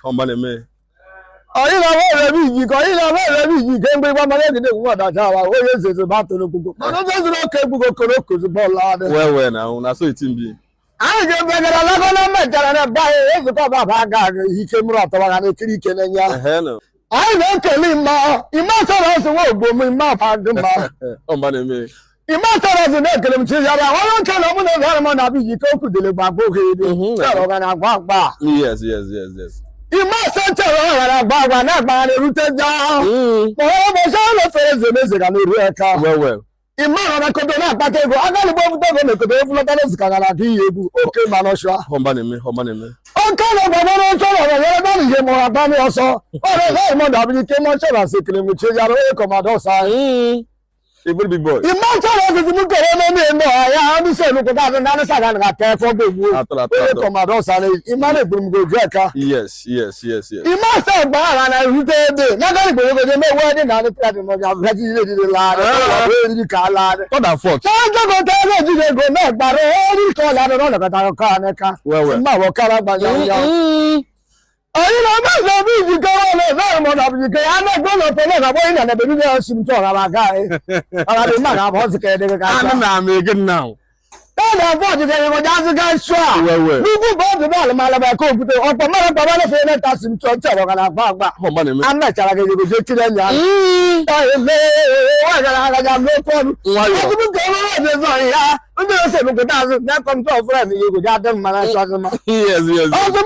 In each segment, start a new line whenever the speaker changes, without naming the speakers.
Ọmba na-eme. Well well now, na so it be.
Anyị ga-ebegara lago na mmechara na ebe anyị ezukọ baba aga aga ike mụrụ ọtọwa na ekiri ike na-enye.
Ehe no.
Anyị na-ekele ịma ịma sọrọ ọsọ nwa ogbo m ịma afa gị mma.
Ọmba na-eme.
Ịma sọrọ ọsọ na-ekele m chi yara onye nkele mụ na ụzọ m na-abịa iji ike okwu dịrị gbagbo oge dị chere ọga na-agba agba.
Yes.
Ịma sọ chere ọ gara agba agba na-agba na-erute ja ma ọ bụ sọ ụlọ fere eze na eze ga na-eru eka.
Well well.
Ịma hara kodo na-akpata ego agalịgbo obute ego na ekodo efulọta na ezika gara aga iyi egwu oke ma n'ọsụa.
Ọmba na-eme. Ọmba na-eme.
Oke na gbagbo n'ọsọ na ọgagara na ihe mụrụ agba n'ọsọ ọrụ ebe ịmụ na abịa ike mọ chọrọ asị kiri m chi yara onye kọmanda ọsọ anyị.
A very big boy.
Ìmọ̀ sọ̀rọ̀ ọ̀sẹ̀ mú kẹ̀rẹ́ mọ́ ní ẹ̀mọ́ ọ̀yá ọdún ló kọjá àti nánú sàgá nìkan tẹ́ fọ́ gbogbo
Atọ atọ
onye
atọ.
kọmanda ọ̀sán ni ìmọ̀ lè gbòmù gbòjú ẹ̀ka.
Yes.
Ìmọ̀ sọ̀ gbà ara na ìrúté dé nágàlì gbòmù mẹ́wọ́ ẹ̀dín náà ní tíyàtì mọ́jà fẹ́ẹ́ ilé ìdílé láàrin ọ̀rẹ́ ká láàrin.
Third and fourth.
Sọ́jọ́gọ̀ tẹ́lẹ̀ jíde ego náà gbàrọ̀ orí kan láàrin ọ̀nà kẹta kọ́ àníká.
Well well.
Ìmọ̀ àwọ̀ kára gbàgbà yà. Ẹ̀yin náà bá sọ bí ìjìkẹ́ wọn lọ bẹ́ẹ̀ mọ̀ dàbí ìjìkẹ́ yà á náà gbọ́dọ̀ pẹ̀lú ìgbàgbọ́ yìí nàdàbẹ̀ bí bẹ́ẹ̀ sì ń tọ̀ ọ̀rọ̀ àgá ẹ̀. Ọ̀rọ̀ àbí má kà bọ́ sí kẹ́ẹ̀dẹ́ ká
Anụ
sọ.
na ama again now.
Bẹ́ẹ̀ni ọ̀fọ̀ àti kẹ́ẹ̀dẹ́ kọjá sí ká sọ à.
Well well.
Nígbù bọ́ọ̀dù bẹ́ẹ̀ ló máa lọ bẹ̀ kó òkúté ọ̀pọ̀ mẹ́rin pàmò lọ́fẹ̀ẹ́ náà ta sì ń tọ́ tẹ̀ ọ̀rọ̀ àgbà àgbà.
Ọmba na-eme.
Á náà tsara kejì kò ṣe kílẹ̀ ní àná.
Nwayọ. Yes.
Ọzọ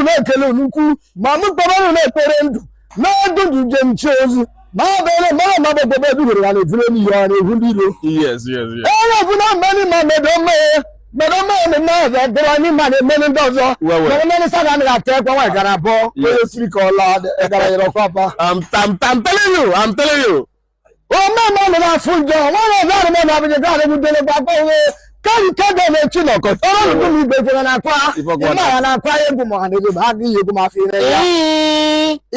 na-ekele nnukwu ma mụ kpọrọ na-ekpere ndụ na-edudu njem chi ozu ma ọ bụ ele mara ma bụ ebe eduhuru ya na-eburu n'ihe ọ na-ehu ndị iro.
Yes.
Onye ọbụla mmeri ma medo mmeghe medo mmeghe na mmeghe dịrị anyị ma na-emeri ndị ọzọ.
Well, well.
Mana mmeri saga anaghị ata ekwe nwaanyị gara abụọ onye siri ka ọ laa gara yere ọkwa pa.
I'm telling you, I'm telling you.
Ome ma na afụ njọ nwaanyị ọzọ arụmọ na abụghị gaarị bụ gbakpọ onwe kari kede na-echi nọkọ ọrụ ọrụ m igbe fere na akwa ịma ya na akwa egwu ma ha na-egwu ha ga egwu ma afọ ire ya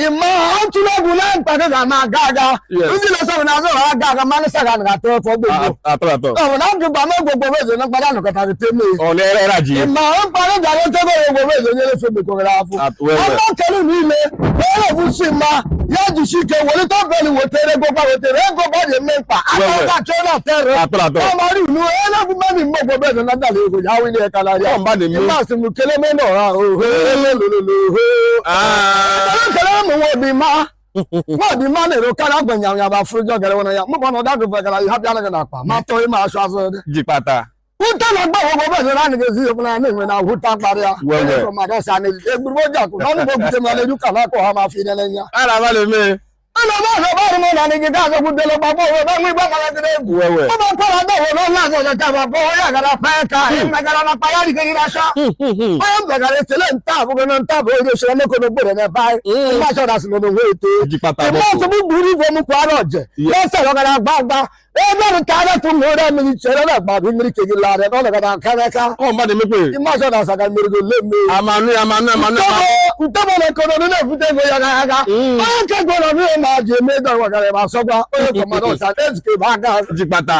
ịma ọtụrụ egwu na mkpa gị ga-ama aga aga. Ndị na-esọ na azụ ha aga aga mmanụ saga na ata ọfọ gbogbo.
Atọ atọ.
Ọ bụ na ndụ gba m gbogbo eze na mkpada nọkọtara teme.
Ọ na-ere era ji.
Ịma mkpada gara otego gbogbo eze onye efe mekwara afọ.
Well, well.
Ọmọ kẹrù niile onye ofusi mma ya jisi ike welite obere wetere ego gba wetere ego gba dị eme mkpa
Well, well.
aka ọka chọọ na tere.
Atọ atọ.
Ọmọ rí ìlú ẹlẹ́fún mẹ́rin mọ́ gbogbo eze na ndàlẹ̀ ego ya wílé ẹ̀ka láyà.
Ọmba na-eme.
Ìmọ̀ àti mú kele mẹ́nà ọ̀rá òhè lélelélele.
Ah.
Kele mú wọn bí má wọn bí má lèrò kára gbẹ̀nyàwó fúrújọ gẹrẹ wọn ya mú bọ́nà ọ̀dàgbẹ̀ fẹ́ gara ihe abịa na akpa ma tọ́ ịma asụ azụ dị.
Jikpata.
Wúta na gbọ́ gbogbo bẹ́ẹ̀ ni láti gẹ̀ẹ́sì yóò fún náà ní ìwé náà wúta parí ya.
Well, well.
Ẹ̀rọ màdọ́ sa ni egbúrú jà kù lọ́nà gbogbo tẹ̀mí alẹ́ dúkà náà kọ́ ha máa fi ní ẹlẹ́yà.
Ara ma na-eme.
Ẹnà bá ṣe bá rúmọ̀ náà ní kíkà àṣọ délé papọ̀ òwe bá ń gbé bá kàlẹ́ egwu.
Well, well.
Ó bá kọ́ ọ̀dọ́ òwe náà láti ọ̀dọ̀ tàbá bọ́ ó yàgàrà pẹ́ ká ẹ̀mẹ́gàrà náà payá ní kékeré aṣọ. Ó yẹ gbẹ̀gàrà tẹ̀lé ń tà àbúkọ náà ń tà bó ilé ìṣẹ̀lẹ̀ mẹ́kọ̀ọ́ gbòdò náà báyìí. Ìmọ̀ aṣọ ọ̀dà sì lọ́dọ̀ òwe ètò.
Jikpata
Ìmọ̀
bọ́kù.
ọ̀sùn búburú fún kwara ọ̀jẹ̀. Lọ́sẹ̀ lọ́gàdà gbàgbà. Ebe tare tún mú rẹ̀ mi chere náà gbàdú mmiri kejì láàrẹ̀ náà lọ́gàdà kẹ́rẹ́ká.
Ọmba na-eme kwe.
Ìmọ̀ aṣọ ọ̀dà sàgà mmiri kò lé mi.
Amanu amanu amanu.
Ntọ́bọ̀ na ekono ní na-ebute ego ya aga. Onye nke ego nọ n'ihe ma ji eme ego nwegara ma sọgwa onye kọmanda ọsa ezike bụ aga.
Jikpata.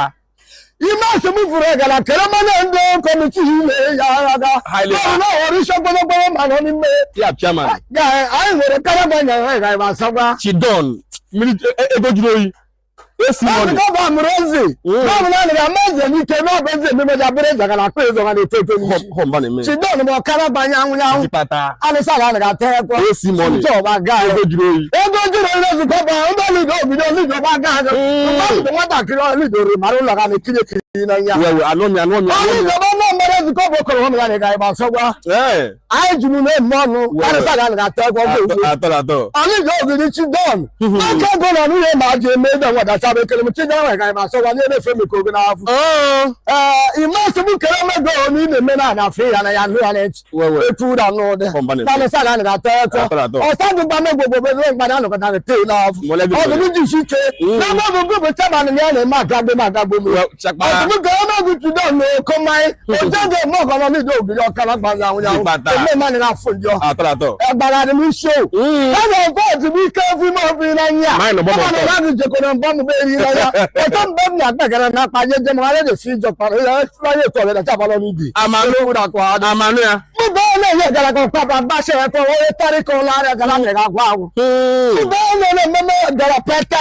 Ime asọmpi furu egala kere mmanụ ndị kọmitii ime ya aga.
Highly.
Ọrụ na ọrụ isi ogologo ma nọ n'ime.
Ya chairman.
Ya anyị nwere karama nya ya ga ma sọgwa.
Chidon. Mmiri ego juru oyi. Esi money.
Ọ bụ amụrụ eze. N'ọbụ naanị ga ama eze n'ike n'ọbụ eze ememeja bụrụ eze gara akpa eze ga na-eto eto n'isi.
Ọmba na-eme.
Chidon bụ ọkara banye anwụ anwụ.
Jikpata.
Alịsa ga anaga ata ekwe.
Esi money.
Ntọ ọba gaa.
Ego juru oyi.
Ego juru onye nzukọ bụ ndị lido obido lido gba gaa aga. Mmadụ nwatakịrị lido mara ụlọ ga na-ekiri ekiri n'anya.
Well well, anụ mi anụ mi
Ọnụ
anụ mi.
ìjọba náà mere nzukọ bụ okoro hụ na ga ịgba sọgwa.
Ee.
Anyị juru na-eme ọnụ.
Well.
Alịsa ga anaga ata ekwe ọgwụ
Atọ
egwu.
atọ atọ.
Anyị ga ogiri Chidon. Aka ego na nwunye ma ji eme ede nwadacha bụ ekele m Chidon nwere ga ịgba sọgwa nye na-efe meko oge n'afọ.
Oh.
Ee, ime nsogbu kere mego onye ị na-eme na ana-afụ ya na ya nụ ya na-echi.
Well well.
Etu ụra n'ụdị.
Ọmba na-eme.
Alịsa ga anaga ata ekwe.
Atọ atọ.
Ọ̀sán gbogbo amẹ́ gbogbo bẹ́ẹ̀ ló ń padà nùkọ̀tà na te na ọfụ. Ọdụ m ji isi ike. Na mmadụ bụ bụ chairman ya na-eme agagbe m agagbe m. Ọdụ m ga ọnụ ọgụ tudo na oko mmanya. Oje ga eme ọgọ ọmọ mi ògiri ọkara gba nyanwụ nyanwụ.
Jipata.
Eme mmanụ na-afụ njọ.
Atọ atọ.
Agbara dị m isi o. A na-ekwe otu m ike ofu ime ofu n'anya.
Mine ọgbọ m
Ọma na
ọtọ.
mmadụ jekọrọ mbọ m bụ eri n'anya. Ọtọ mgbe m na-akpagara na akpa nye njem ara na-esi ijọ kpara ya ya etu ọbịa chabala n'ubi.
Amanụ. Amanụ ya.
Mgbe ọ na-enye gara ka papa gbasa ya ka onye tarịka ụlọ arịa gara na ga agwa agwụ. Mgbe ọ na-eme mmemme gara pete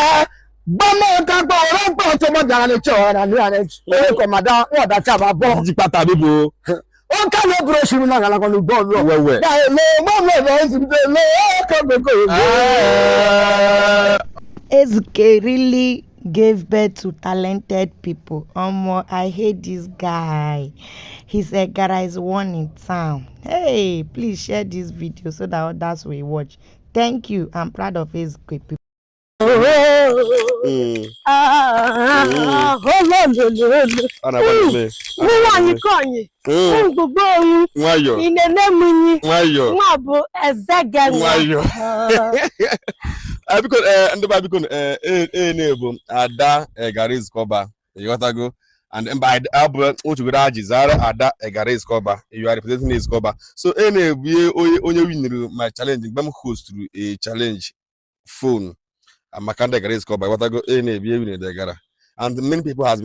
gbọmọ ka gba ọrọ mkpa ọtọ mọ gara na-eche ọra na ya na-eche. Onye kọmada nwọda chaba bọ.
Jipata bíbo.
Ó ká ló búrò ṣì náà gàlagọ́ ní bọ́ọ̀lù ọ̀.
Wẹ́wẹ́.
Lọ mọ́ mi ò lọ sí lọ kọ́ gbogbo.
Ezuke really gave birth to talented people. Omo, I hate this guy. His Egara is one in town. Hey, please share this video so that others will watch. Thank you. I'm proud of Ezuke people.
Ọ na-agba n'ime.
Nwaanyị konyi, mgbugbo oyi,
Nwayọ.
inene munyi,
Nwayọ.
nwa bụ eze genwa.
Nwayọ. Biko ndị ba biko e na-ebu Ada Egara Ezukọba, ịghọtago? And mba abụ ochugoro aji zara Ada Egara Ezukọba. You are representing Ezukọba. So e na-ebu ihe onye onye winere my challenge mgbe m hosturu a challenge phone maka ndị Egara Ezukọba, ịghọtago? E na-ebu ihe winere Egara. And many people have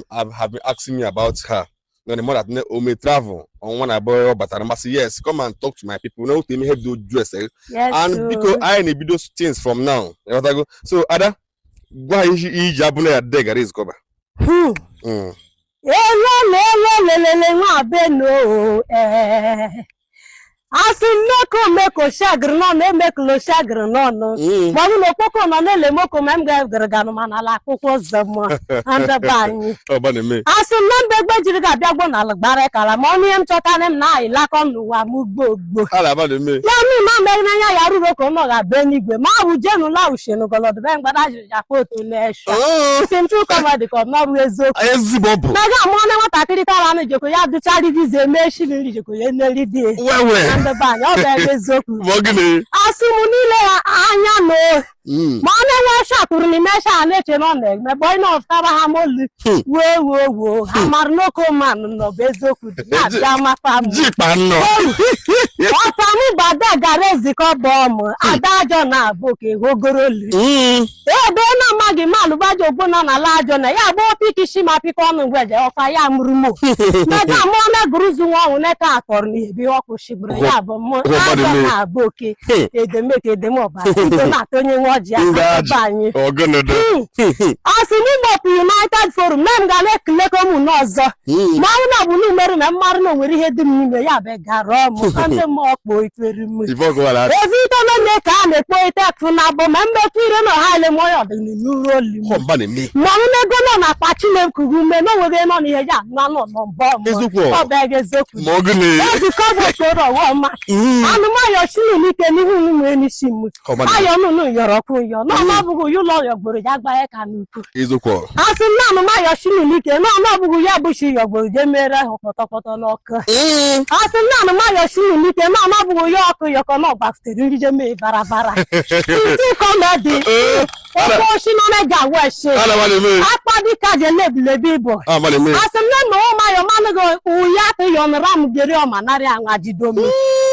been asking me about her. No, the more that o may travel on one abụọ ọ batara mmasị, yes, come and talk to my people. No, otu eme ihe dị oju ese.
Yes,
And
o.
biko anyị na-ebido things from now, ịghọtago? So Ada, gwa anyị ihe iji abụ na ya Ada Egara Ezukọba.
Elelelelelele nwa benu o ee. Asị mmeko meko shagiri n'ọnụ emekulo shagiri n'ọnụ. Ma ọ bụ na okpoko nọ na-ele moko ma m ga-egere ganụ mana ala akwụkwọ ụzọ mụ ndebe anyị.
Ọba na-eme.
Asị m na mbe egbe jiri ga-abịa gbo n'ala gbara kala ma ọnụ ihe m chọtara m na anyị lakọ n'ụwa m gbogbo.
A na-aba na-eme.
Ya mi ma mere n'anya ya ruru ka ụnọ ga-abịa n'igwe ma ahụ jenu la ushenu gọlọdụ be mgbada jiri ya kpa otu na-esha. Si m chukwu dị ka ọ nọrụ eziokwu.
Ezigbo bụ.
Na ga amụọ na nwatakịrị tara anụ jekọ ya dụchara dizi eme shiri nri jekọ ya eneri di
Wewe.
na ndị be anyị ọ bụ ebe eziokwu.
Ma ọ gịnị?
Asị m niile ya anya na ma ọ na-enwe shakụrụ n'ime sha na-eche na ọ na-eme bụ onye ọfụtara ha molu wee woo woo ha mara n'oke manụ nọ bụ eziokwu dị na-abịa mata m.
Jikpa nnọọ.
Ọta m bụ Ada gara ezikọ bụ ọmụ ada ajọ na-abụ ka ehogorolu ebe na amaghị malụbaja ogbo nọ n'ala ajọ na ya gba pikishi ma pịkọ ọnụ ngweje ọkwa ya mụrụ mo mega mụọ na guruzu nwa ọnwụ neka akọrọ na ebi ọkụ shigburu ya bụ mụ ajọ na-abụ oke edemeke edeme ọbara ito na-atọ onye nwe ọjị
Ndị
aka
ajị.
anyị.
Ọgịnị dị?
Ọ sị n'Igbo United Forum mee m ga na-ekelekọ ụmụ n'ọzọ ma ọnwụ na bụ n'umerụ na mmarụ na onwere ihe dị m n'ime ya bụ gara ọmụ ndị mmụọ kpoo ikpere m.
Ife ọgụ wara.
Ezi ite na ka a na-ekpo ite akụ na abụ ma mmekọ ire na ọha ile mọya ọdịnihu olu m.
Ọmba na-eme.
Ma ọnụ ego nọ na akpa Chineke ume na onwere nọ n'ihe ya anụ anụ nọ mbọ mbọ.
Eziokwu ọ?
Ọ bụ ego eziokwu.
Ma ọ gịnị?
Ezikọ bụ okporo ọghọma anụmayọ chinunike n'ihu nwe n'isi m.
Ọba na-eme.
Ayọ nụnụ yọrọ ọkụ yọ n'ọnụ ọbụghị ya ụlọ yọgboro ya gbanye ka n'ukwu.
Eziokwu ọ?
Asị nna anụmayọ chinunike n'ọnụ ọbụghị ya bụchi yọgboro je mere ahụ kpọtọkpọtọ n'ọkụ. Asị nna anụmayọ chinunike n'ọnụ ọbụghị ya ọkụ yọkọ na ọgbafutere nri je mee barabara ntị kọmedi oke oshi nọ na ga weshi
Ala ma na-eme.
akpa dịka je lebilebi bụ.
Ama na-eme.
Asị m na nna ụmayọ manụghị uya atụghị ọnụra m geri ọma narị anwa jido m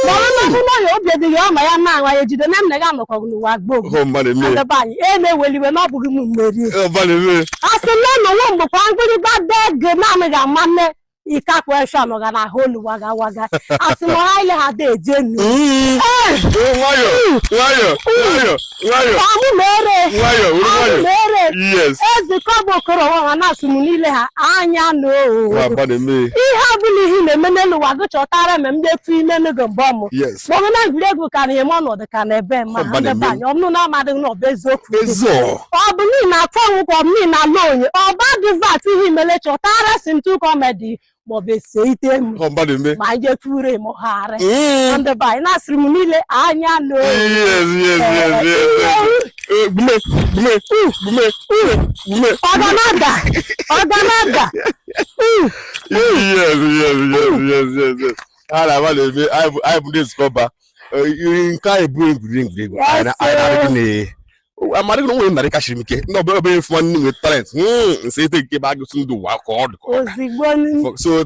ma ọ na ọbụna ya obi edịghị ọma ya na anwa ya ejide na m na ya nọkọghị n'ụwa gboo.
Ọmba na-eme.
Adaba anyị e na-eweliwe na ọ bụghị m merie.
Ọmba na-eme.
Asị m na nna nwa mgbekwa mgbịrịgba dege naanị ga-ama nne ikakwa esho nọga na ahụ olu waga waga asị m ha ile ha da eje nu.
Nwayọ, nwayọ, nwayọ, nwayọ.
Ọmụ mere.
Nwayọ, wuru
Ọmụ
nwayọ.
mere.
Yes.
Ezikọ bụ okoro nwa na asị m niile ha anya na oo.
Ọmba na-eme.
Ihe ọbụla ihe na-eme n'elu ụwa gị chọtara m ndị etu ime n'oge mbọ m.
Yes.
Maọbụ na egwuregwu ka na eme ọnọdụ ka na ebe ma
Ọba
ha ndebe
na-eme.
anyị ọmụnụ na amadịghị na ọ bụ eziokwu.
Ezi ọ.
Ọ bụ n'ihi na atọ nwụkwa ọ bụ n'ihi na ala onye ọba dịvat ihe imele chọtara simtu kọmedi maọbụ ese ite m.
Ọmba na-eme.
Ma anyị jeture mụgharị ndebe anyị na-asịrị m niile anya na
Yes, yes, yes, yes. Gbume, gbume, gbume, gbume.
ọganada ọganada.
Yes, yes, yes, yes, yes, yes. A na-agba na-eme anyị bụ ndị Ezukọba. Nke anyị bụ egwuregwu egwuregwu. Anyị na-arị gị na Amadị na onwere narị kachiri m ike ndị ọbụla ọbụla efu nwanne nwere talent, nsị ete nke bụ agụsị ndụ ụwa ka ọ dị ka ọ
Ozigbo.
So.